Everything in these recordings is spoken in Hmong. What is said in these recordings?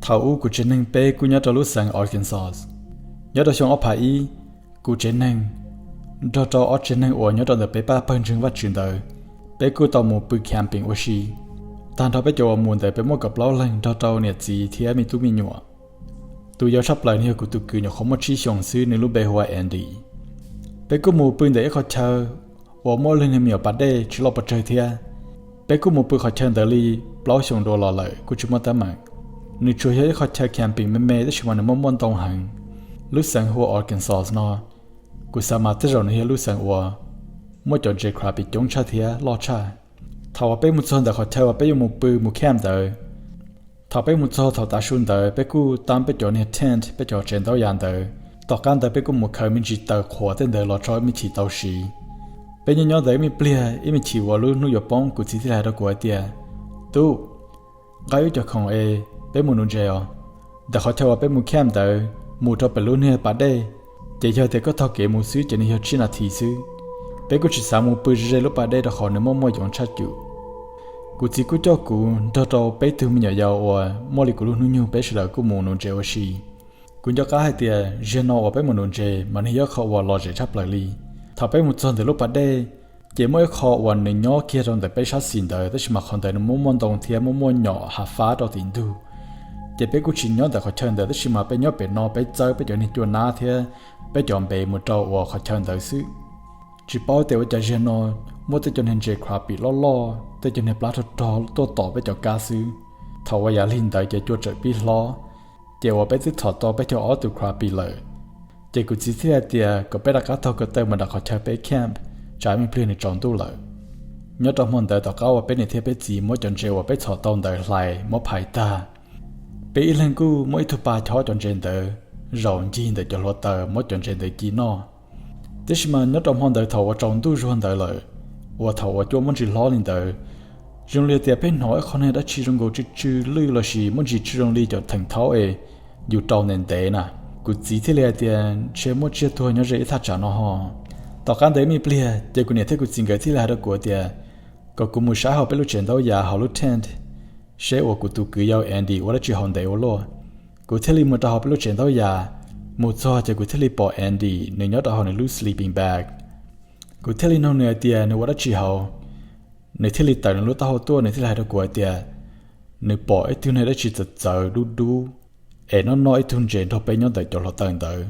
Thaum ub kuv tsev neeg peb kuj nyob rau lub xeev Arkansas. Nyob rau xyoo ob phav ib, kuv tsev neeg nrog rau ob tsev neeg uas nyob rau ntawm peb pab pawg ntseeg Vajtswv ntawd, peb kuj tau mus pw camping ua si. Tag nrho peb cov uas mus ntawd peb muaj kaum plaub leeg nrog rau niam txiv thiab me tub me nyuam. Tus yau tshaj plaws nws yog kuv tus kwv nyuam qhuav muaj tsib xyoos xwb, nws lub npe hu ua Andy. Peb kuj mus pw ntawm ib qhov chaw uas muaj ib lub niag me nyuam pas dej tsis loj pes tsawg thiab. Peb kuj mus pw qhov chaw ntawd li plaub xyoos dua los lawm kuj tsis muaj teeb meem. Nws tsuas yog ib qhov chaw camping me me tab sis mas nws muaj muaj ntoo heev. Lub xeev hu ua Arkansas no, kuv xav mas tej zaum nws yog lub xeev uas muaj cov ntses crappie coob tshaj thiab loj tshaj. Thaum uas peb mus txog ntawm qhov chaw uas peb yuav mus pw mus camp ntawd, thaum peb mus txog thaum tav su ntawd peb kuj tab peb cov niag tent, peb cov tsev ntaub yas ntawd. Tom qab ntawd peb kuj mus khaws me ntsis taws qhuav tej ntawd los tso ib me chim tau siv. Peb nyob nyob ntawd ib me pliag ib me chim uas lub hnub yuav poob, kuv txiv thiaj li hais rau kuv hais tias, Tub, nqa wb cov khoom es peb mus nuv ntses os. Ntawm qhov chaw uas peb mus camp ntawd mus rau pem lub niag pas dej, ces yog tias koj taug kev mus xwb ces nws yog tsib nas this xwb. Peb kuj tsis xav mus pw ze ze lub pas dej rau qhov nws muaj muaj yoov tshaj cum. Kuv txiv kuj coj kuv nrog rau peb tug me nyuam yaus uas muaj li kuv lub hnub nyoog peb sawv daws kuj mus nuv ntses ua si. Kuv nco qab hais tias zaum no uas peb mus nuv ntses mas nws yog qhov uas lom zem tshaj plaws li. Thaum peb mus txog ntawm lub pas dej, ces muaj ib qho uas nws nyob kiag rau ntawm peb sab xis ntawd tab sis mas qhov ntawd nws muaj muaj ntoo thiab muaj muaj nyom hav fab rau tim ntug. Ces peb kuj tsis nyob ntawm qhov chaw ntawd tab sis mas peb nyob pem no peb txawb peb cov niag cua nab thiab peb cov npe mus rau uas qhov chaw ntawd xwb. Tsis paub tias ua cas zaum no muaj tej cov niag ntses crappie loj loj, tej cov niag plab rog rog tuaj tom peb cov kab xwb. Thaum uas yav lig ntawd ces cua tseem pib hlob, ces uas peb twb txhom tau peb caug ob tus crappie lawm. Ces kuv txiv thiaj hais tias kom peb rov qab taug ko taw mus nram qhov chaw peb camp, tsam me pliag nws tsaus ntuj lawm. Nyob rau hmo ntawd tom qab uas peb niam thiab peb txiv muab cov ntses uas peb txhom tau ntawd hlais muab phais tag, peb ib leeg kuj muab ib tug pa chob cov ntses ntawd, zaum ncig ntawm cov hluav taws muab cov ntses ntawd ci noj. Tab sis mas nyob rau hmo ntawd thaum uas tsaus ntuj zuag ntawd lawm, uas thaum uas cua muaj ntsis hlob li ntawd, zoo li tias peb hnov ib qho niag dab tsi zoo nkaus tsw tsw lwj lossis muaj ntsis tsis zoo li cov theem thaub es yus rau ntev ntev na. Kuv txiv thiaj li hais tias ntshe muaj tsiaj tuag nyob ze ib thaj tsam no ho. Tom qab ntawd ib me pliag ces kuv niam thiab kuv txiv nkawd thiaj li hais rau kuv tias kom kuv mus saib hauv peb lub tsev ntaub yas hauv lub tent, seb uas kuv tus kwv yau Andy ua dab tsi hauv ntev ua luaj. Kuv thiaj li mus rau hauv peb lub tsev ntaub yas, mus txog ces kuv thiaj li pom Andy nws nyob rau hauv nws lub sleeping bag. Kuv thiaj li nug nws hais tias nws ua dab tsi hauv. Nws thiaj li tawm nws lub taub hau tuaj, nws thiaj li hais rau kuv hais tias nws pom ib tug niag dab tsi txawv txawv dub dub es noj noj ib tug ntses nrog peb nyob ntawm cov hluav taws ntawd.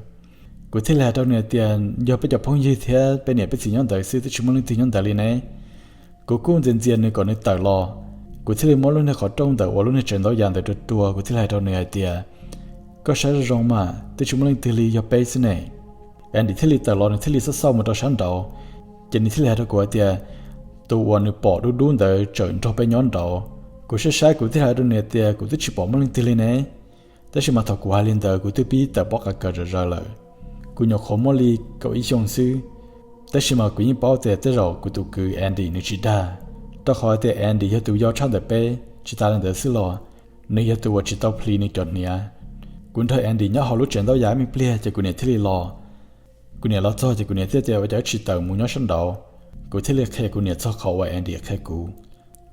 Kuv thiaj li hais rau nws hais tias yog peb cov phooj ywg thiab peb niam peb txiv nyob ntawd xwb, twb tsis muaj leej twg nyob ntawd li ne. Kuv kuj ntxias ntxias nws kom nws tawm los. Kuv thiaj li muab lub niag qhov rooj ntawm uas lub niag tsev ntaub yas ntawd rua rua, kuv thiaj li hais rau nws hais tias koj saib zoo zoo mas twb tsis muaj leej twg li, yog peb xwb ne. Andy thiaj li tawm los, nws thiaj li xauj xauj mus rau sab nraud, ces nws thiaj li hais rau kuv hais tias tus uas nws pom dub dub ntawd tseem nrog peb nyob nraud. Kuv saib saib kuv thiaj hais rau nws hais tias kuv twb tsis pom muaj leej twg li ne. Tab sis mas thaum kuv hais li ntawd kuv twb pib tawm pob qa kaws zom zaws lawm. Kuv nyuam qhuav muaj li kaum ib xyoo xwb, tab sis mas kuv yeej paub tias tej zaum kuv tus kwv Andy nws tsis dag, rau qhov tias Andy yog tus yau tshaj ntawm peb. Tsis tas li ntawd xwb los nws yog tus uas tsis tau please nws cov hniav. Kuv nrog Andy nyob hauv lub tsev ntaub yas me pliag ces kuv niam thiaj li los. Kuv niam los txog ces kuv niam thiaj tias ua cas wb tsis tawm mus nyob sab nraud. Kuv thiaj li qhia kuv niam txog qhov uas Andy qhia kuv.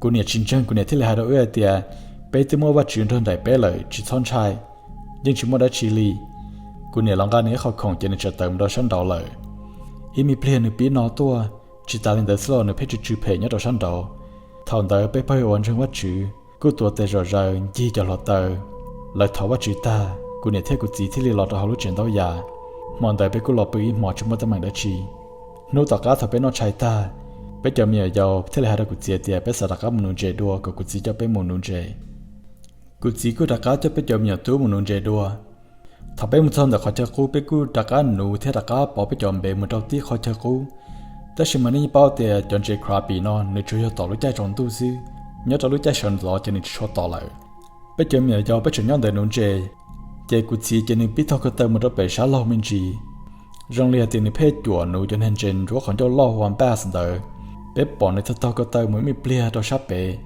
Kuv niam tsis ntseeg, kuv niam thiaj li hais rau wb hais tias peb twb muaj Vajtswv nrog nraim peb lawm, tsis txhob ntshai, yeej tsis muaj dab tsi li. Kuv niam los nqa nws ib qho khoom ces nws txawm tawm mus rau sab nraud lawm. Ib me pliag nws pib no tuaj, tsis tas li ntawd xwb los nws pheej tsw tsw phem nyob rau sab nraud. Thaum ntawd peb pawg uas ntseeg Vajtswv kuj tuav tes zom zaws ncig cov hluav taws, lawv thov Vajtswv tag, kuv niam thiab kuv txiv thiaj li los rau hauv lub tsev ntaub yas. Hmo ntawd peb kuj los pw ib hmos tsis muaj teeb meem dab tsi. Hnub tom qab thaum peb noj tshais tag, peb cov me nyuam yaus thiaj li hais rau kuv txiv tias peb xav rov qab mus nuv ntses dua, kom kuv txiv coj peb mus nuv ntses. Kuv txiv kuj rov qab coj peb cov me nyuam tub mus nuv ntses dua. Thaum peb mus txog ntawm qhov chaw qub, peb kuj rov qab nuv thiab rov qab pov peb cov npe mus rau tib qhov chaw qub. Tab sis mas nej yeej paub tias cov ntses crappie no nws tsuas yog tom lub caij tsaus ntuj xwb, nyob rau lub caij sawv ntxov ces nws tsis tshua tom lawm. Peb cov me nyuam yaus peb tseem nyob ntawd nuv ntses, ces kuv txiv ces nws pib taug ko taw mus rau pem sab laug me ntsis. Zoo li hais tias nws pheej cuam nuv cov niag ntses ntsuab qhov ncauj loj hu ua bass ntawd. Peb pom nws taug taug ko taw mus ib me pliag rau sab pem,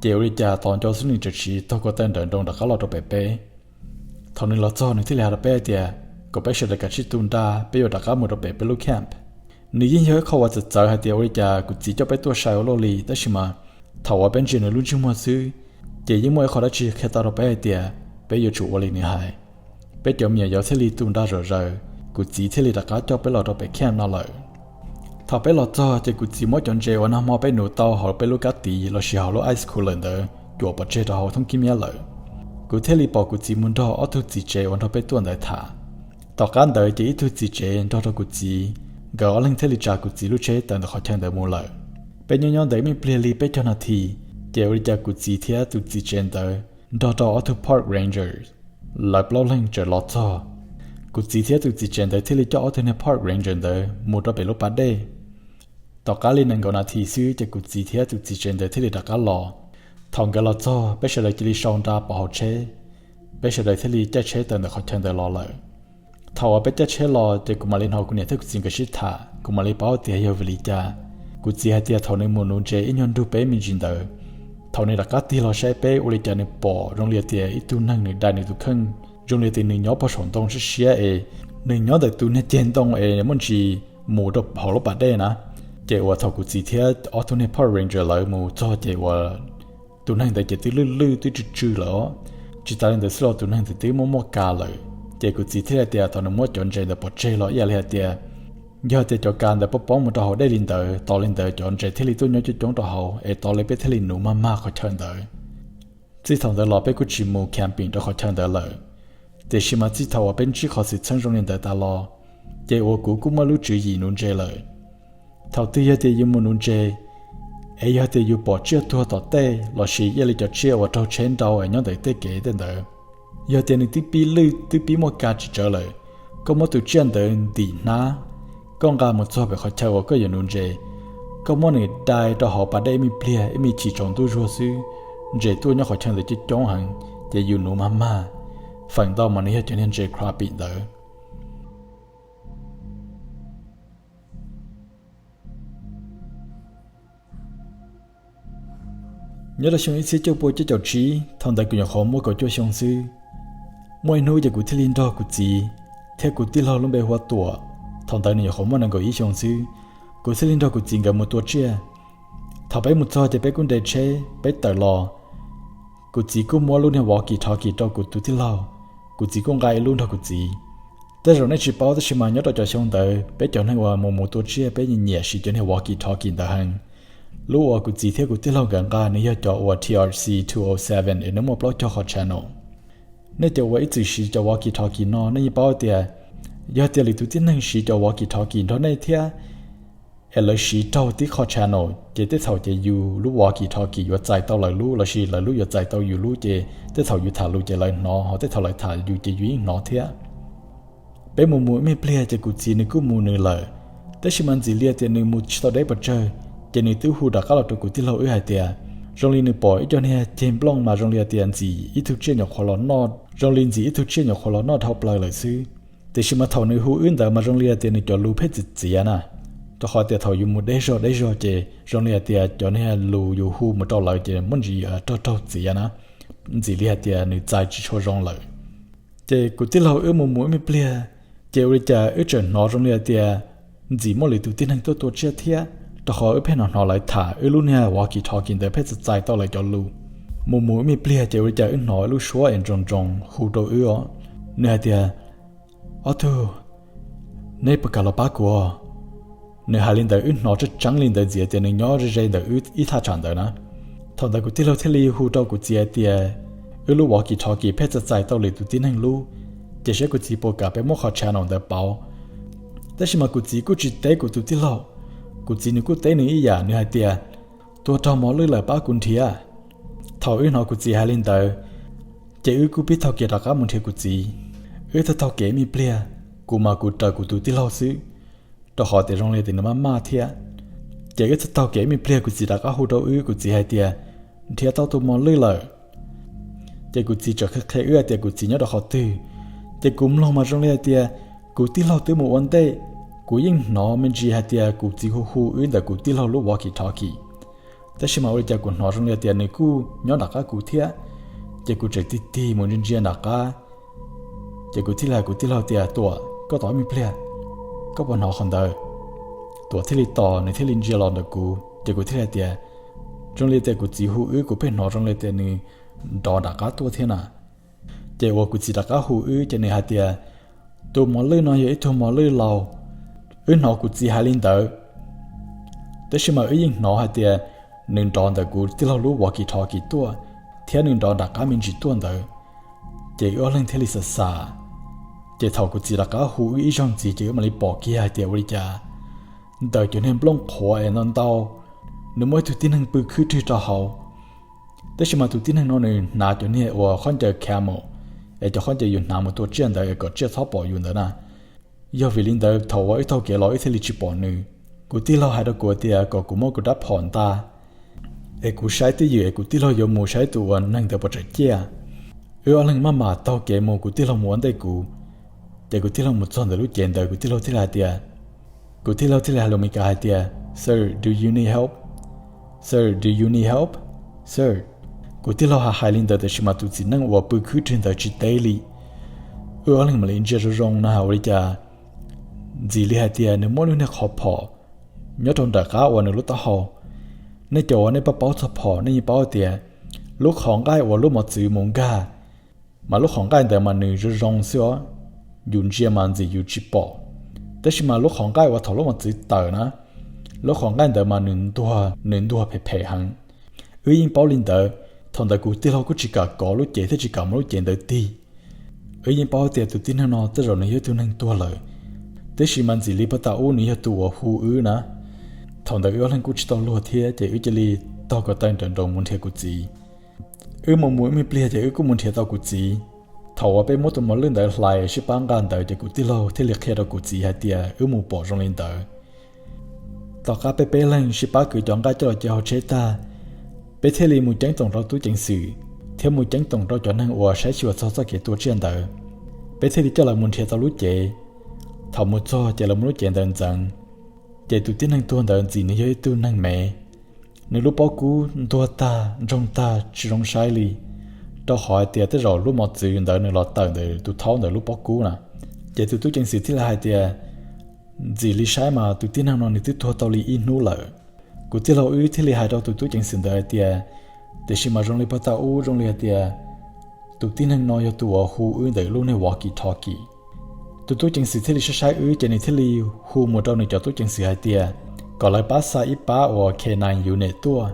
ces ua li cas tos nco xwb nws tseem tsiv taug ko taw nrawm nroos rov qab los rau pem peb. Thaum nws los txog nws thiaj li hais rau peb hais tias kom peb sawv daws kav tsij tu nra, peb yuav rov qab mus rau pem peb lub camp. Nws yeej yog ib qho uas txawv txawv hais tias ua li cas kuv txiv coj peb tuaj sai ua luaj li, tab sis mas thaum uas peb ntsia nws lub ntsej muag xwb, ces yeej muaj ib qho dab tsi qhia tau rau peb hais tias peb yuav tsum ua li nws hais. Peb cov me nyuam yaus thiaj li tu nra zom zaws, kuv txiv thiaj li rov qab coj peb los rau pem camp no lawm. Thaum peb los txog ces kuv txiv muab cov ntses uas nag hmo peb nuv tau hauv peb lub kab tiv lossis hauv lub ice cooler ntawd cuam pov tseg rau hauv thoob kib miab lawm. Kuv thiaj li pom kuv txiv mus nrog ob tug txiv tsev uas nrog peb tuaj ntawd tham. Tom qab ntawd ces ib tug txiv tsev nrog rau kuv txiv, nkawd ob leeg thiaj li tsa kuv txiv lub tsheb tawm ntawm qhov chaw ntawd mus lawm. Peb nyob nyob ntawd ib me pliag li peb caug nas this, ces ua li cas kuv txiv thiab tus txiv tsev ntawd nrog rau ob tug park rangers, lawv plaub leeg tseem los txog. Kuv txiv thiab tus txiv tsev ntawd thiaj li coj ob tug niag park ranger ntawd mus rau pem lub pas dej. Tom qab li nees nkaum nas this xwb ces kuv txiv thiab tus txiv tsev ntawd thiaj li rov qab los. Thaum nkawd los txog peb sawv daws cia li sau nra pov hauv tsheb, peb sawv daws thiaj li caij tsheb tawm ntawm qhov chaw ntawd los lawm. Thaum uas peb caij tsheb los ces kuv mam li hnov kuv niam thiab kuv txiv nkawd sib tham, kuv mam li paub tias yog vim li cas. Kuv txiv hais tias thaum nws mus nuv ntses ib nyuag nrug peb me ntsis ntawd, thaum nws rov qab tig los saib peb ua li cas nws pom zoo li tias ib tug neeg nws dai nws tus kheej, zoo li tias nws nyob pog saum ntoo siab siab es nws nyob ntawm tus niag ceg ntoo es muaj ntsis mus rau hauv lub pas dej na. Ces uas thaum kuv txiv thiab ob tug niag park ranger lawv mus txog ces uas tus neeg ntawd ces twb lwj lwj twb tsw tsw lawm os. Tsis tas li ntawd xwb los tus neeg ntawd twb muaj muaj kas lawm. Ces kuv txiv thiaj li tias thaum nws muab cov ntses ntawd pov tseg los ib yam li hais tias, yog tias cov kas ntawd pob pob mus rau hauv dej li ntawd, tos li ntawd cov ntses thiaj li tuaj nyob coob coob rau hauv es tos li peb thiaj li nuv mag mag qhov chaw ntawd. Txij thaum ntawd los peb kuj tsis mus camping rau qhov chaw ntawd lawm. Tiam sis mas txij thaum uas peb ntsib qhov xwm txheej zoo li ntawd tas los, ces uas kuv kuj muaj lub tswv yim nuv ntses lawm. Thaum twg yog tias yus mus nuv ntses, es yog tias yus pom tsiaj tuag tom tej lossis ib yam li cov tsiaj uas raug tsheb nrau es nyob ntawm tej kev tej ntawd, yog tias nws twb pib lwj twb pib muaj kas tsis tsawv lawm, koj muab tus tsiaj ntawd ntim hnab, koj nqa mus txog pem qhov chaw uas koj yuav nuv ntses, koj muab nws dai rau hauv pas dej ib me pliag ib me chim tsaus ntuj zuag xwb, ntses tuaj nyob qhov chaw ntawd coob coob heev, ces yus nuv mag mag. Feem ntau mas nws yog cov niag ntses crappie ntawd. Nyob rau xyoo ib txhiab cuaj pua cuaj caum tsib, thaum ntawd kuv nyuam qhuav muaj kaum cuaj xyoo xwb. Muaj ib hnub ces kuv thiaj li nrog kuv txiv thiab kuv tij laug lub npe hu ua Tuam, thaum ntawd nws nyuam qhuav muaj nees nkaum ib xyoo xwb, kuv thiaj li nrog kuv txiv nkawd mus tua tsiaj. Thaum peb mus txog ces peb kuj nres tsheb peb tawm los. Kuv txiv kuj muab lub niag walkie talkie rau kuv tus tij laug, kuv txiv kuj nqa ib lub nrog kuv txiv. Tej zaum nej tsis paub tab sis mas nyob rau cov xyoo ntawd peb cov neeg uas mus mus tua tsiaj peb nyiam siv cov niag walkie talkie ntawd heev. Lub uas kuv txiv thiab kuv tij laug nkawd nqa nws yog cov uas T R C two oh seven es nws muaj plaub caug qhov channel. Nej cov uas ib txwm siv cov walkie talkie no nej yeej paub tias, yog tias lwm tus tib neeg siv cov walkie talkie nrog nej thiab, es lawv siv raug tib qho channel ces tej thaum ces yus lub walkie talkie yuav txais tau lawv lub lossis lawv lub yuav txais tau yus lub ces tej thaum yus tham lus ces lawv hnov, ho tej thaum lawv tham yus ces yus yeej hnov thiab. Peb mus mus ib me pliag ces kuv txiv nws kuj mus nws lawm, tab sis mas ntxim li tias nws mus tsis tau deb pes tsawg, ces nws twb hu rov qab los rau kuv tij laug wb hais tias, zoo li nws pom ib co niag ceg nplooj mas zoo li tias ntxim ib tug tsiaj nyuam qhuav los noj, zoo li ntxim ib tug tsiaj nyuam qhuav los noj dhau plaws lawm xwb. Tiam sis mas thaum nws hu wb ntawd mas zoo li tias nws cov lus pheej txiav txiav na, rau qhov tias thaum yus mus deb zog deb zog ces zoo li hais tias cov niag lus yus hu mus rau lawv ces muaj ntsis rog raug txiav na, ntxim li hais tias nws txais tsis tshua zoo lawm. Ces kuv tij laug wb mus mus ib me pliag, ces ua li cas wb tseem hnov zoo li hais tias ntxim muaj lwm tus tib neeg tuaj tua tsiaj thiab, rau qhov wb pheej hnov hnov lawv tham, wb lub niag walkie talkie ntawd pheej txais txais tau lawv cov lus. Mus mus ib me pliag ces ua li cas wb hnov lub suab es ntsoos ntsoos hu rau wb os. Nws hais tias, ob tug, neb puas kam los pab kuv? Nws hais li ntawd wb hnov tseeb tseeb li ntawd ntxiv tias nws nyob ze ze ntawm wb ib thaj tsam ntawd na. Thaum ntawd kuv tij laug thiaj li hu rau kuv txiv hais tias, wb lub walkie talkie pheej txais txais tau lwm tus tib neeg lub, ces saib kuv txiv puas kam peb muab qhov channel ntawd pauv. Tab sis mas kuv txiv kuj tsis teb kuv tus tij laug, kuv txiv nws kuj teb nws ib yam, nws hais tias, tuag raug mos lwj lawm pab kuv nrhiav. Thaum wb hnov kuv txiv hais li ntawd, ces wb kuj pib taug kev rov qab mus nrhiav kuv txiv. Wb taug taug kev ib me pliag, kuv mas kuv raws kuv tus tij laug xwb, rau qhov tias zoo li tias nws maj maj thiab. Ces wb taug taug kev ib me pliag kuv txiv rov qab hu rau wb, kuv txiv hais tias, nrhiav tau tus mos lwj lawm. Ces kuv txiv txawm qhia qhia wb hais tias kuv txiv nyob rau qhov twg. Ces kuv mloog mas zoo li hais tias kuv tij laug twb mus ua ntej. Kuv yeej hnov me ntsis hais tias kuv txiv hu hu wb ntawm kuv tij laug lub walkie talkie, tab sis mas ua li cas kuv hnov zoo li hais tias nws kuj nyob nram qab kuv thiab. Ces kuv tseem tig tig mus ntsia ntsia nram qab, ces kuv thiaj li hais kuv tij laug tias, Tuam, koj tos ib me pliag, koj puas hnov qhov ntawd? Tuam thiaj li tos, nws thiaj li ntsia los ntawm kuv, ces kuv thiaj li hais tias, zoo li tias kuv txiv hu wb, kuv pheej hnov zoo li tias nws nrov nram qab tuaj thiab na. Ces uas kuv txiv rov qab hu wb ces nws hais tias, tus mos lwj no yog ib tug mos lwj laus. Wb hnov kuv txiv hais li ntawd, tab sis mas wb yeej hnov hais tias nws nrov ntawm kuv tij laug lub walkie-talkie tuaj, thiab nws nrov nram qab me ntsis tuaj ntawd. Ces wb ob leeg thiaj li xav xav. Ces thaum kuv txiv rov qab hu wb ib zaug ntxiv ces wb mam li pom kiag hais tias ua li cas ntawm cov niag nplooj qhuav es ntau ntau, nws muaj ib tug tib neeg pw khwb rwg rau hauv. Tab sis mas tus tib neeg no nws hnav cov niag uas khaub ncaws camel, es cov khaub ncaws yus hnav mus tua tsiaj ntawd es kom tsiaj txhob pom yus ntawd na. Yog vim li ntawd thaum uas wb taug kev los wb thiaj li tsis pom nws. Kuv tij laug hais rau kuv tias kom kuv muab kuv rab phom nta, es kuv saib twj ywm es kuv tij laug yuav mus saib tus uas neeg ntawd puas tseem ciaj. Wb ob leeg maj mam taug kev mus, kuv tij laug mus ua ntej kuv. Ces kuv tij laug mus txog ntawm lub cev ntawd kuv tij laug thiaj li hais tias, kuv tij laug thiaj li hais lus Meskas hais tias, sir, do you need help? Sir, do you need help? Sir. Kuv tij laug hais hais li ntawd tab sis mas tus txiv neej uas pw khwb rwg ntawd tsis teb li. Wb ob leeg mam li ntsia zoo zoo na ua li cas ntxim li hais tias nws muab lub niag qhov phom nyob rau nram qab uas nws lub taub hau. Nej cov uas nej paub paub txog phom nej yeej paub tias lub qhov nqaij uas lub mos txwv mus nkag, mas lub qhov nqaij ntawd mas nws zoo zoo xwb os, yus ntsia mas ntxim yus tsis pom. Tab sis mas lub qhov nqaij uas thaum lub mos txwv tawm na, lub qhov nqaij ntawd mas nws ntuag, nws ntuag phem phem heev. Wb yeej paub li ntawd, thaum ntawd kuv tij laug kuj tsis kam kov lub cev thiab tsis kam muab lub cev ntawd tig. Wb yeej paub tias tus tib neeg no tej zaum nws yog ib tug neeg tuag lawm, tab sis mas ntxim li pag tas ub nws yog tus uas hu wb na. Thaum ntawd wb ob leeg kuj tsis tau luag thiab ces wb cia li taug ko taw nrawm nroos mus nrhiav kuv txiv. Wb mus mus ib me pliag ces wb kuj mus nrhiav tau kuv txiv. Thaum uas peb muab tus mos lwj ntawd hlais sib pab nqa ntawd ces kuv tij laug thiaj li qhia rau kuv txiv hais tias wb mus pom zoo li ntawd. Tom qab peb peb leeg sib pab kwv cov nqaij coj los cia hauv tsheb tag, peb thiaj li mus ceeb toom rau tub ceev xwm thiab mus ceeb toom rau cov neeg uas saib xyuas txog txoj kev tua tsiaj ntawd. Peb thiaj li coj lawv mus nrhiav tau lub cev. Thaum mus txog ces lawv muab lub cev ntawd ntxeev, ces tus tib neeg tuag ntawd ntxim nws yog ib tug neeg me. Nws lub pob kub ntuag tag ntsoog tag tsis zoo saib li, rau qhov hais tias tej zaum lub mos txwv ntawd nws los tawm ntawm tus thaub ntawd lub pob kub na. Ces tus tub ceev xwm thiaj li hais tias ntxim li saib mas tus tib neeg no nws twb tuag tau li ib hnub lawm. Kuv tij laug wb thiaj li hais rau tus tub ceev xwm ntawd hais tias, tiam sis mas zoo li pag tas ub zoo li hais tias tus tib neeg no yog tus uas hu wb ntawm lub niag walkie-talkie. Tus tub ceev xwm thiaj li saib saib wb ces nws thiaj li hu mus rau nws cov tub ceev xwm hais tias kom lawv pab xa ib pab uas K nine unit tuaj.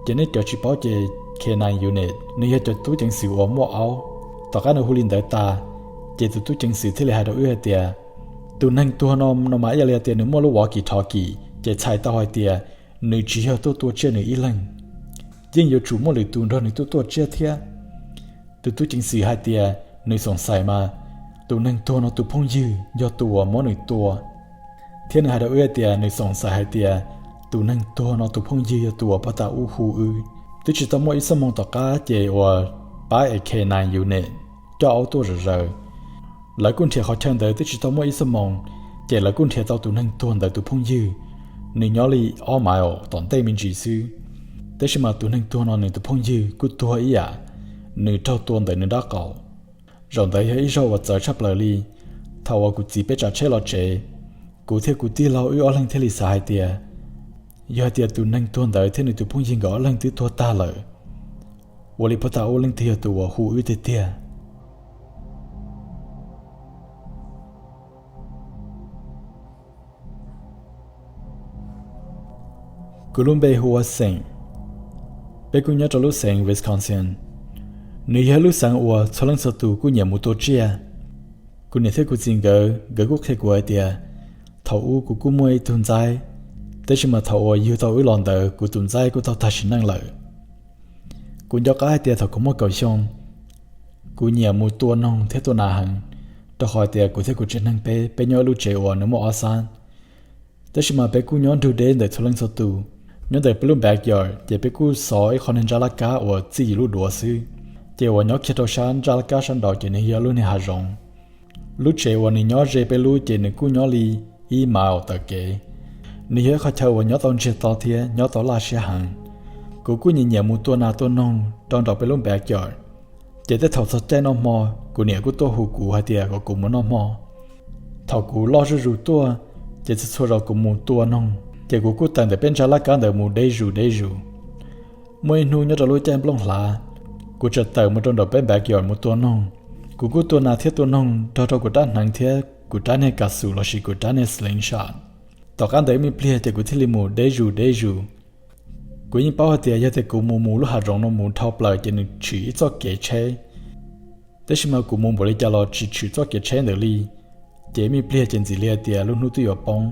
Ces nej cov tsis paub ces K nine unit nws yog cov tub ceev xwm uas muaj aub. Tom qab nws hu li ntawd tas, ces tus tub ceev xwm thiaj li hais rau wb hais tias tus neeg tuag no no mas ib yam li tias nws muaj lub walkie-talkie ces txhais tau hais tias nws tsis yog tuaj tua tsiaj nws ib leeg, yeej yuav tsum muaj lwm tus nrog nws tuaj tua tsiaj thiab. Tus tub ceev xwm hais tias nws xoom xais mas tus neeg tuag no tus phooj ywg yog tus uas muab nws tua, thiab nws hais rau wb hais tias nws xoom xais hais tias tus neeg tuag no tus phooj ywg yog tus uas pag tas ub hu wb. Twb tsis tau muaj ib xuab moos tom qab ces uas pab K nine unit coj aub tuaj zom zaws. Lawv kuj nrhiav qhov chaw ntawd twb tsis tau muaj ib xuab moos, ces lawv kuj nrhiav tau tus neeg tuag ntawd tus phooj ywg. Nws nyob li ob mile tom ntej me ntsis xwb, tab sis mas tus neeg tuag no nws tus phooj ywg kuj tuag ib yam, nws raug tua ntawm nws nrab qaum. Zaum ntawd yog ib zaug uas txawv tshaj plaws li. Thaum uas kuv txiv peb tsav tsheb los tsev, kuv thiab kuv tij laug wb ob leeg thiaj li xav hais tias yog hais tias tus neeg tuag ntawd thiab nws tus phooj ywg nkawd ob leeg twb tuag tag lawm, ua li pag tas ub leej twg yog tus uas hu wb tiag tiag. Kuv lub npe hu ua Xeem. Peb kuj nyob rau lub xeev Wisconsin. Nws yog ib lub xeev uas txhua leej txhua tus kuj nyiam mus tua tsiaj. Kuv niam thiab kuv txiv nkawd, nkawd kuj qhia kuv hais tias thaum ub kuv kuj muaj ib tug ntxaib, tab sis mas thaum uas yug tau wb los ntawd kuv tus ntxaib kuj tau tag sim neej lawm. Kuv nco qab hais tias thaum kuv muaj kaum xyoo, kuv nyiam mus tua noog thiab tua nas heev, rau qhov tias kuv thiab kuv tsev neeg peb, peb nyob ib lub tsev uas nws muaj ob xab. Tab sis mas peb kuj nyob nrug deb ntawm txhua leej txhua tus. Nyob ntawm peb lub backyard ces peb kuj xov ib qho niag ntsab laj kab uas txij yus lub duav xwb, ces uas nyob kiag rau sab ntsab laj kab sab nraud ces nws yog lub niag hav zoov. Lub tsev uas nws nyob ze peb lub ces nws kuj nyob li ib mile tawm kev. Nws yog ib qhov chaw uas nyob tau ntsiag to thiab nyob tau laj siab heev. Kuv kuj nyiam nyiam mus tua nas tua noog rau nraum peb lub backyard. Ces tej thaum txog caij noj hmo, kuv niam kuj tuaj hu kuv hais tias kom kuv mus noj hmo. Thaum kuv loj zuj zus tuaj, ces txhua txhua zaus kuv mus tua noog ces kuv kuj tawm ntawm peb ntsab laj kab ntawd mus deb zus deb zus. Muaj ib hnub nyob rau lub caij nplooj hlav, kuv txawm tawm mus rau nraum peb backyard mus tua noog. Kuv kuj tua nas thiab tua noog nrog rau kuv rab hneev thiab kuv rab niag kas xus lossis kuv rab niag slingshot. Tom qab ntawd ib me pliag ces kuv thiaj li mus deb zus deb zus. Kuv yeej paub hais tias yog tias kuv mus mus lub hav zoov no mus dhau plaws ces nws tshwm ib txoj kev tsheb, tab sis mas kuv mus npaum li cas los tsis tshwm txoj kev tsheb ntawd li. Ces ib me pliag ces ntxim li hais tias lub hnub twb yuav poob.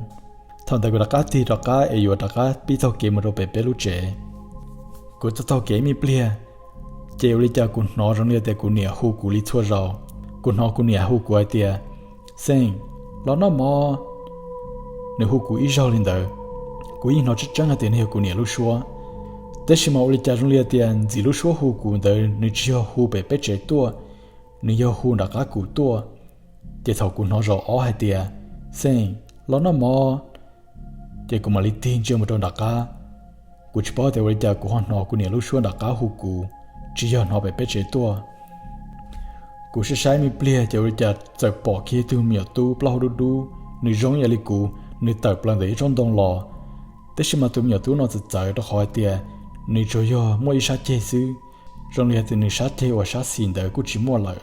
Thaum ntawd kuv rov qab tig rov qab es yuav rov qab pib taug kev mus rau pem peb lub tsev. Kuv taug taug kev ib me pliag, ces ua li cas kuv hnov zoo li tias kuv niam hu kuv li txhua zaus. Kuv hnov kuv niam hu kuv hais tias, Xeej, los noj mov. Nws hu kuv ib zaug li ntawd. Kuv yeej hnov tseeb tseeb hais tias nws yog kuv niam lub suab, tab sis mas ua li cas zoo li tias ntxim lub suab hu kuv ntawd nws tsis yog hu pem peb tsev tuaj, nws yog hu nram qab kuv tuaj. Ces thaum kuv hnov zaum ob hais tias, Xeej, los noj mov, ces kuv mam li tig ntsia mus rau nram qab. Kuv tsis paub tias ua li cas kuv ho hnov kuv niam lub suab nram qab hu kuv, tsis yog hnov pem peb tsev tuaj. Kuv saib saib me pliag ces ua li cas txawm pom kiag ib tug me nyuam tub plaub hau dub dub, nws zoo ib yam li kuv, nws tawm plaws ntawm ib tsob ntoo los. Tab sis mas tus me nyuam tub no txawv txawv rau qhov hais tias nws tsuas yog muaj ib sab ceg xwb, zoo li hais tias nws sab ceg uas sab xis ntawd kuj tsis muaj lawm.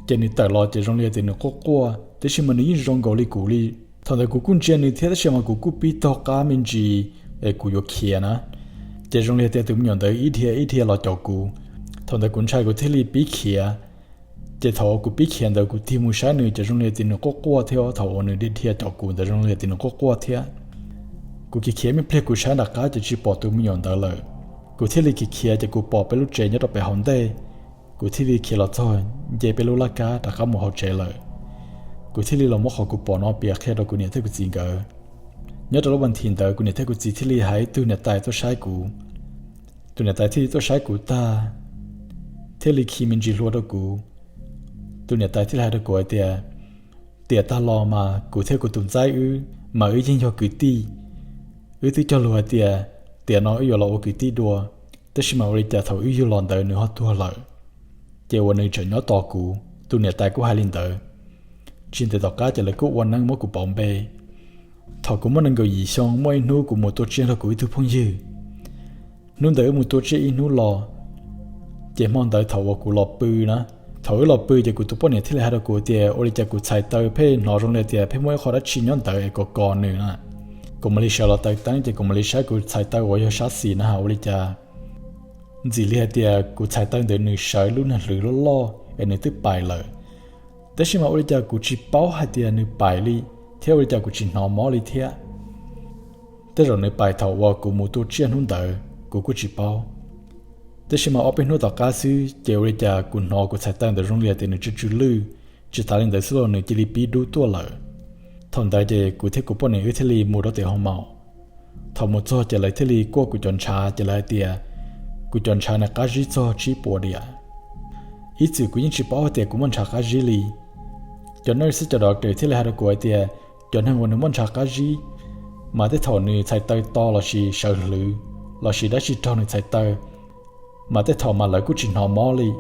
Ces nws tawm los ces zoo li hais tias nws quaj quaj, tab sis mas nws yeej zoo nkaus li kuv li. Thaum ntawd kuv kuj ntsia nws thiab tab sis mas kuv kuj pib taug qab me ntsis es kuv yuav khiav na, ces zoo li hais tias tus me nyuam ntawd ib dhia ib dhia los caum kuv. Thaum ntawd kuv ntshai kuv thiaj li pib khiav. Ces thaum uas kuv pib khiav ntawd kuv tig mus saib nws ces zoo li tias nws quaj quaj thiab, thaum uas nws dhia dhia caum kuv ntawd zoo li tias nws quaj quaj thiab. Kuv khiav khiav me pliag kuv saib nram qab ces tsis pom tus me nyuam ntawd lawm. Kuv thiaj li khiav khiav ces kuv pom peb lub tsev nyob rau pem hauv ntej. Kuv thiaj li khiav los txog nce peb lub laj kab rov qab mus hauv tsev lawm. Kuv thiaj li los muab qhov kuv pom no piav qhia rau kuv niam thiab kuv txiv nkawd. Nyob rau lub vas thiv ntawd kuv niam thiab kuv txiv thiaj li hais ib tug niam tais tuaj saib kuv. Tus niam tais thiaj li tuaj saib kuv tag, thiaj li khi me ntsis hlua rau kuv. Tus niam tais thiaj li hais rau kuv hais tias, tiam tag los mas kuv thiab kuv tus ntxaib wb mas wb yeej yog kwv tij. Wb twb cog lus hais tias tiam no wb yuav los ua kwv tij dua, tab sis mas ua li cas thaum wb yug los ntawd nws ho tuag lawm, ces uas nws tseem nyob tos kuv. Tus niam tais kuj hais li ntawd. Tsis ntev tom qab ces lawv kuj ua neeb muab kuv pauv npe. Thaum kuv muaj nees nkaum yim xyoo, muaj ib hnub kuv mus tua tsiaj nrog kuv ib tug phooj ywg. Hnub ntawd wb mus tua tsiaj ib hnub los, ces hmo ntawd thaum uas kuv los pw na, thaum wb los pw ces kuv tus poj niam thiaj li hais rau kuv tias ua li cas kuv txhais taw pheej hnov zoo li tias pheej muaj ib qho dab tsi nyob ntawd es kos kos nws na. Kuv mam li sawv los taws teeb ces kuv mam li saib kuv txhais taw uas yog sab xis na ha ua li cas. Ntxim li hais tias kuv txhais taw ntawd nws sawv lub niag hlwv loj loj es nws twb pais lawm. Tab sis mas ua li cas kuv tsis paub hais tias nws pais li, thiab ua li cas kuv tsis hnov mob li thiab. Tej zaum nws pais thaum uas kuv mus tua tsiaj hnub ntawd kuv kuj tsis paub. Tab sis mas ob peb hnub tom qab xwb ces ua li cas kuv hnov kuv txhais taw ntawd zoo li tias nws tsw tsw lwj, tsis tas li ntawd xwb los nws cia li pib dub tuaj lawm. Thaum ntawd ces kuv thiab kuv poj niam wb thiaj li mus rau tim hoo maum. Thaum mus txog ces lawv thiaj li kuaj kuv cov ntshav ces lawv hais tias kuv cov ntshav nws qab zib txog tsib puas diam. Ib txwm kuv yeej tsis paub hais tias kuv muaj ntshav qab zib li. Cov nurse thiab cov doctor thiaj li hais rau kuv hais tias cov neeg uas nws muaj ntshav qab zib mas tej thaum nws txhais taw to lossis sawv hlwv lossis dab tsi raug nws txhais taw mas tej thaum mas lawv kuj tsis hnov mob li.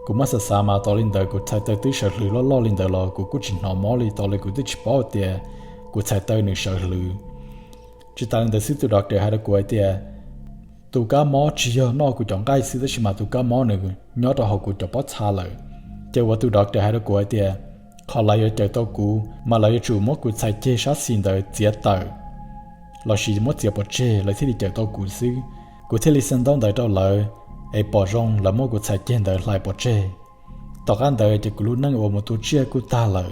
Kuv muab xav xav mas tos li ntawd kuv txhais taw twb sawv hlwv loj loj li ntawd los kuv kuj tsis hnov mob li, tos li kuv twb tsis paub tias kuv txhais taw nws sawv hlwv. Tsis tas li ntawd xwb tus doctor hais rau kuv hais tias tus kab mob tsis yog noj kuv cov nqaij xwb tab sis mas tus kab mob nws nyob rau hauv kuv cov pob txha lawm. Ces uas tus doctor hais rau kuv hais tias qhov lawv yuav cawm tau kuv mas lawv yuav tsum muab kuv txhais ceg sab xis ntawd txiav tawm lossis muab txiav pov tseg lawv thiaj li cawm tau kuv xwb. Kuv thiaj li xa ntaub ntawv rau lawv es pom zoo lawv muab kuv txhais ceg ntawd hlais pov tseg. Tom qab ntawd ces kuv lub neej uas mus tua tsiaj kuj tag lawm,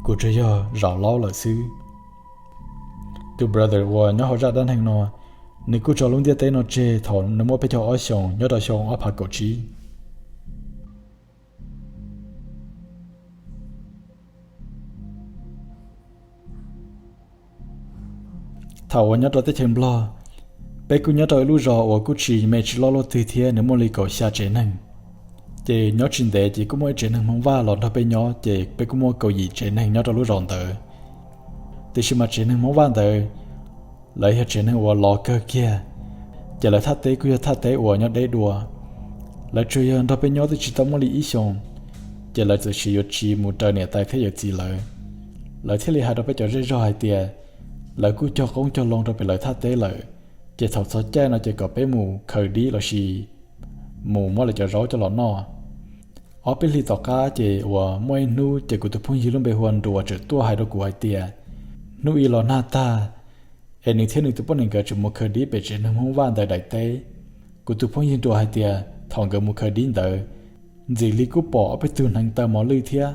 kuv tsuas yog zaum laub lawm xwb. Tus brother uas nyob hauv zaj dab neeg no, nws kuj tso lub ntiaj teb no tseg thaum nws muaj peb caug ob xyoos nyob rau xyoo ob phav kaum tsib. Thaum uas nyob rau teb chaws Nplog, peb kuj nyob rau ib lub zos uas kuj tsis me tsis loj luaj twg thiab, nws muaj li kaum xya tsev neeg. Ces nyob tsis ntev ces kuj muaj ib tsev neeg Hmoob Vaj los nrog peb nyob, ces peb kuj muaj kaum yim tsev neeg nyob rau lub zos ntawd. Tiam sis mas tsev neeg Hmoob Vaj ntawd, lawv yog tsev neeg uas loj kawg kiag, ces lawv thaj teb kuj yog thaj teb uas nyob deb dua. Lawv tsuas yog nrog peb nyob twb tsis tau muaj li ib xyoos, ces lawv txawm sim yuav tsiv mus raws niam tais thiab yawm txiv lawv. Lawv thiaj li hais rau peb cov zej zog hais tias lawv kuj cog qoob cog loo rau pem lawv thaj teb lawm, ces thaum txog caij no ces kom peb mus khaws dib lossis mus muab lawv cov zaub coj los noj. Ob peb hlis tom qab ces uas muaj ib hnub ces kuv tus phooj ywg lub npe hu ua Nruas tseem tuaj hais rau kuv hais tias hnub ib los nag tag es nws thiab nws tus poj niam nkawd tseem mus khaws dib pem tsev neeg Hmoob Vaj ntawd daim teb. Kuv tus phooj ywg Nruas hais tias thaum nkawd mus khaws dib ntawd, ntxim li kuj pom ob peb tug hneev taw mos lwj thiab,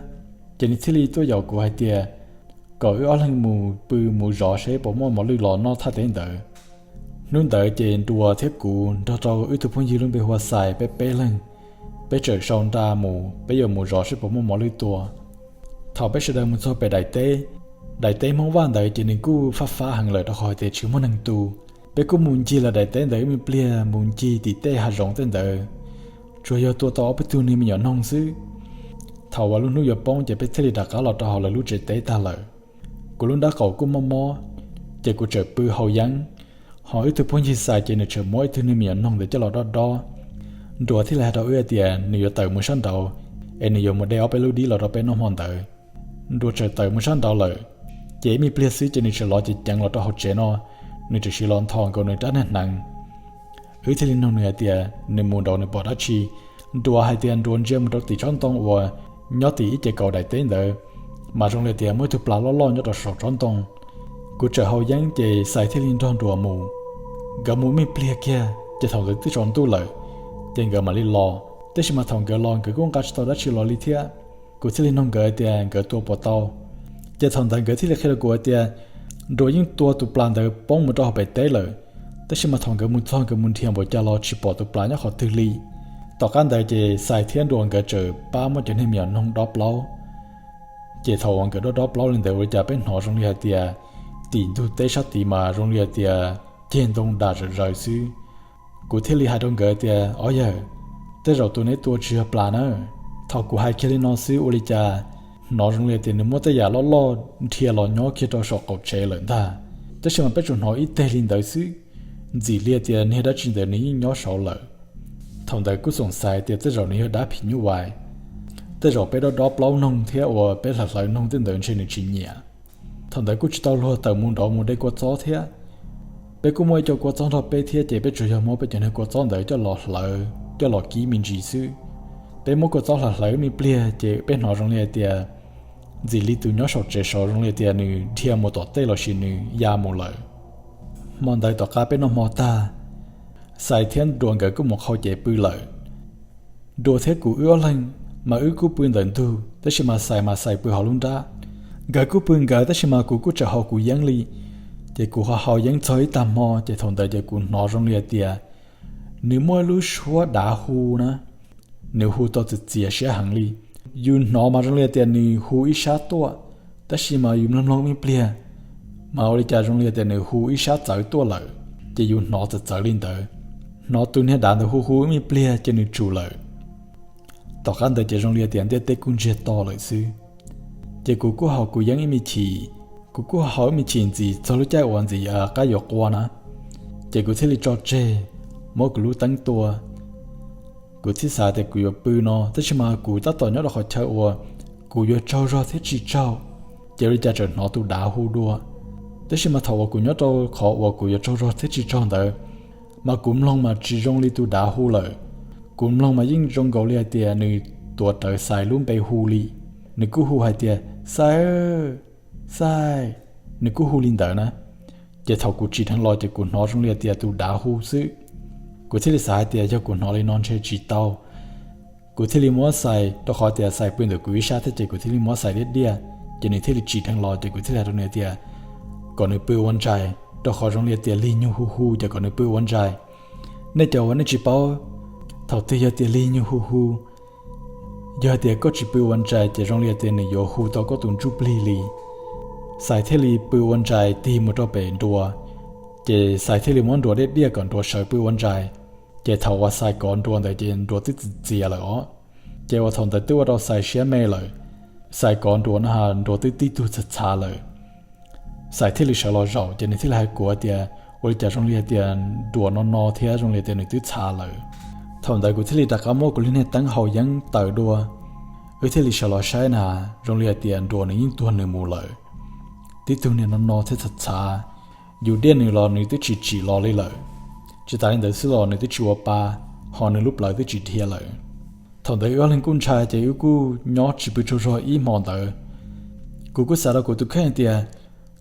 ces nws thiaj li tuaj yaum kuv hais tias kom wb ob leeg mus pw mus zov seb puas muaj mos lwj los noj thaj teb ntawd. Hnub ntawd ces Nruas thiab kuv nrog rau wb tus phooj ywg lub npe hu ua Xais peb peb leeg, peb txawm sau nra mus peb yuav mus zov seb puas muaj mos lwj tua. Thaum peb sawv daws mus txog pem daim teb, daim teb Hmoob Vaj ntawd ces nws kuj fab fab heev lawm rau qhov hais tias tsis muaj neeg tu. Peb kuj mus ncig lawm daim teb ntawd ib me pliag, mus ncig tim tej hav zoov tej ntawd, tsuas yog tua tau ob peb tug niag me nyuam noog xwb. Thaum uas lub hnub yuav poob ces peb thiaj li rov qab los rau hauv lawv lub tsev teb tag lawm. Kuv lub nrab qaum kuj mob mob, ces kuv txawm pw haus yeeb, ho wb tug phooj ywg Xais ces nws tseem muab ib tug niag me nyuam noog ntawd coj los dob dob. Nruas thiaj li hais rau wb hais tias nws yuav tawm mus sab nraud, es nws yuav mus de ob peb lub dib los rau peb noj hmo ntawd. Nruas txawm tawm mus sab nraud lawm, ces ib me pliag xwb ces nws txawm los ceev ceev los rau hauv tsev no, nws txawm siv los ntho nkaus nws rab niag hneev. Wb thiaj li nug nws hais tias nws mus nraud nws pom dab tsi. Nruas hais tias Nruas ntsia mus rau tim tsob ntoo uas nyob tim ib ce kaum daim teb ntawd, mas zoo li tias muaj ib tug plas loj loj nyob rau saum tsob ntoo. Kuv txawm haus yeeb ces Xais thiaj li nrog Nruas mus. Nkawd mus me pliag kiag ces thaum ntawd twb tsaus ntuj lawm, ces nkawd mam li los. Tab sis mas thaum nkawd los nkawd kuj nqa tsis tau dab tsi los li thiab. Kuv thiaj li nug nkawd tias nkawd tua puas tau. Ces thaum ntawd nkawd thiaj li qhia rau kuv hais tias Nruas yeej tua tus plas ntawd poob mus rau hauv pem teb lawm, tab sis mas thaum nkawd mus txog nkawd mus nrhiav npaum cas los tsis pom tus plas nyob qhov twg li. Tom qab ntawd ces Xais thiab Nruas nkawd txawm pab muab cov niag me nyuam noog dob plaub. Ces thaum uas nkawd dob dob plaub li ntawd ua li cas peb hnov zoo li hais tias tim ntug teb sab tid mas zoo li hais tias ceg ntoo dam zom zaws xwb. Kuv thiaj li hais rau nkawd tias, Ob yawg, tej zaum tus neb tua tsis yog plas na. Thaum kuv hais kiag li no xwb ua li cas hnov zoo li hais tias nws muab tej yam loj loj nrhiav los nyob kiag rau saum qaum tsev lawm ntag. Tab sis mas peb tsuas hnov ib teg li ntawd xwb, ntxim li hais tias niag dab tsi ntawd nws yeej nyob saud lawm. Thaum ntawd kuj xoom xaiv tias tej zaum nws yog dab phim nyuj vais, tej zaum peb dob dob plaub noog thiab uas peb hlawv hlawv noog tej ntawd ntshe nws tsis nyiam. Thaum ntawd kuj tsis tau luag tawm mus nraud mus de kua txob thiab. Peb kuj muaj ib co kua txob nrog peb thiab ces peb tsuas yog muab peb cov niag kua txob ntawd coj los hlawv coj los kib me ntsis xwb. Peb muab kua txob hlawv hlawv me pliag ces peb hnov zoo li hais tias ntxim li tus nyob saum tsev saud zoo li hais tias nws dhia mus tom tej los sis nws ya mus lawm. Hmo ntawd tom qab peb noj hmo tag, Xais thiab Nruas nkawd kuj mus qhau cev pw lawm. Nruas thiab kuv wb ob leeg mas wb kuj pw ntawm ntug, tab sis mas Xais mas Xais pw hauv lub nrab. Nkawd kuj pw nkawd tab sis mas kuv kuj tseem haus kuv yeeb li. Ces kuv ho haus yeeb txog ib tag hmo ces thaum ntawd ces kuv hnov zoo li hais tias nws muaj ib lub suab dav hu na. Nws hu tau txias txias siab heev li. Yus hnov mas zoo li hais tias nws hu ib sab tuaj, tab sis mas yus mloog mloog me pliag mas ua li cas zoo li hais tias nws hu ib sab txawv tuaj lawm, ces yus hnov txawv txawv li ntawd. Hnov tus niag dav ntawd hu hu ib me pliag ces nws tsum lawm. Tom qab ntawd ces zoo li hais tias ntiaj teb kuj ntsiag to lawm xwb. Ces kuv kuj haus kuv yeeb ib me chim, kuv kuj haus ib me chim ntxiv txog lub caij uas ntxiv qab yuav qua na, ces kuv thiaj li tso tseg, muab kuv lub teeb tua. Kuv thiaj xav tias kuv yuav pw no, tab sis mas kuv tab tom nyob rau qhov chaw uas kuv yuav tsaug zog thiab tsis tsaug, ces ua li cas tseem hnov tus dav hu dua. Tab sis mas thaum uas kuv nyob rau qhov uas kuv yuav tsaug zog thiab tsis tsaug ntawd, mas kuv mloog mas tsis zoo li tus dav hu lawm. Kuv mloog mas yeej zoo nkaus li hais tias nws tuav rawv Xais lub npe hu li. Nws kuj hu hais tias, Xais, Xais, nws kuj hu li ntawd na. Ces thaum kuv tsim dheev los ces kuv hnov zoo li hais tias tus dav hu xwb. Kuv thiaj li xav hais tias yog kuv hnov li no ntshe tsis tau. Kuv thiaj li muab Xais, rau qhov tias Xais pw ntawm kuv ib sab thiab ces kuv thiaj li muab Xais diaj diaj, ces nws thiaj li tsim dheev los ces kuv thiaj li hais rau nws tias kom nws pw ua ntsais, rau qhov zoo li tias lig nyug hu hu ces kom nws pw ua ntsais. Nej cov uas nej tsis paub, thaum twg yog tias lig nyug hu hu, yog tias koj tsis pw ua ntsais ces zoo li tias nws yuav hu tau koj tus ntsuj plig li. Xais thiaj li pw ua ntsais tig mus rau pem Nruas, ces Xais thiaj li muab Nruas diaj diaj kom Nruas sawv pw ua ntsais. Ces thaum uas Xais kov Nruas ntawd ces Nruas twb txias txias lawm os. Ces uas thaum ntawd twb ua rau Xais siab me lawm, Xais kov Nruas no ha Nruas twb tib tug txhav txhav lawm. Xais thiaj li sawv los zaum ces nws thiaj li hais kuv tias, Ua li cas zoo li hais tias Nruas no no thiab zoo li tias nws twb txhav lawm? Thaum ntawd kuv thiaj li rov qab muab kuv lub niag teeb haus yeeb taws dua, wb thiaj li sawv los saib na, zoo li hais tias Nruas nws yeej tuag nws mus lawm. Tib tug niag no no thiab txhav txhav, yus diaj nws los nws twb tsis tsim los li lawm. Tsis tas li ntawd xwb los nws twb tsis ua pa, ho nws lub plawv twb tsis dhia lawm. Thaum ntawd wb ob leeg kuj ntshai ces wb kuj nyob tsis pw tsaug zog ib hmo ntawd. Kuv kuj xav rau kuv tus kheej tias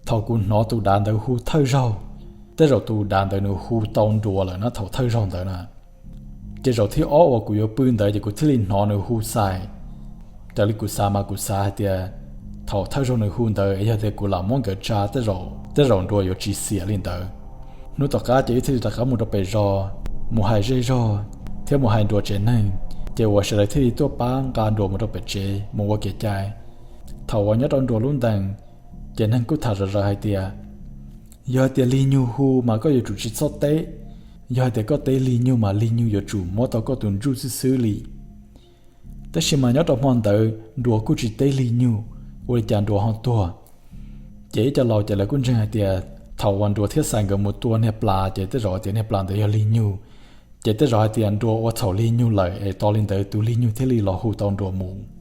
thaum kuv hnov tus dav ntawd hu thawj zaug, tej zaum tus dav ntawd nws hu tau Nruas lawm na thaum thawj zaug ntawd na. Ces zaum thib ob uas kuv yuav pw ntawd ces kuv thiaj li hnov nws hu xais. Raws li kuv xav mas kuv xav hais tias thaum thawj zaug nws hu ntawd yog tias kuv lam muab nkawd tsa tej zaum Nruas yuav tsis xiam li ntawd. Hnub tom qab ces wb thiaj li rov qab mus rau pem zos, mus hais zej zog thiab mus hais Nruas tsev neeg, ces uas sawv daws thiaj li tuaj pab nqa Nruas mus rau pem tsev mus ua kev cai. Thaum uas nyob rau Nruas lub ntees, ces neeg kuj tham zom zaws hais tias yog hais tias lig nyug hu mas koj yuav tsum tsis txhob teb. Yog hais tias koj teb lig nyug mas lig nyug yuav tsum muab tau koj tus ntsuj xwb xwb li. Tab sis mas nyob rau hmo ntawd Nruas kuj tsis teb lig nyug, ua li cas Nruas ho tuag. Ces ib co laus ces lawv kuj ntseeg hais tias thaum uas Nruas thiab Xais nkawd mus tua niag plas ces tej zaum tias niag plas ntawd yog lig nyug. Ces tej zaum hais tias Nruas ua txhaum lig nyug lawm es tos li ntawd tus lig nyug thiaj li los hu tau Nruas mus.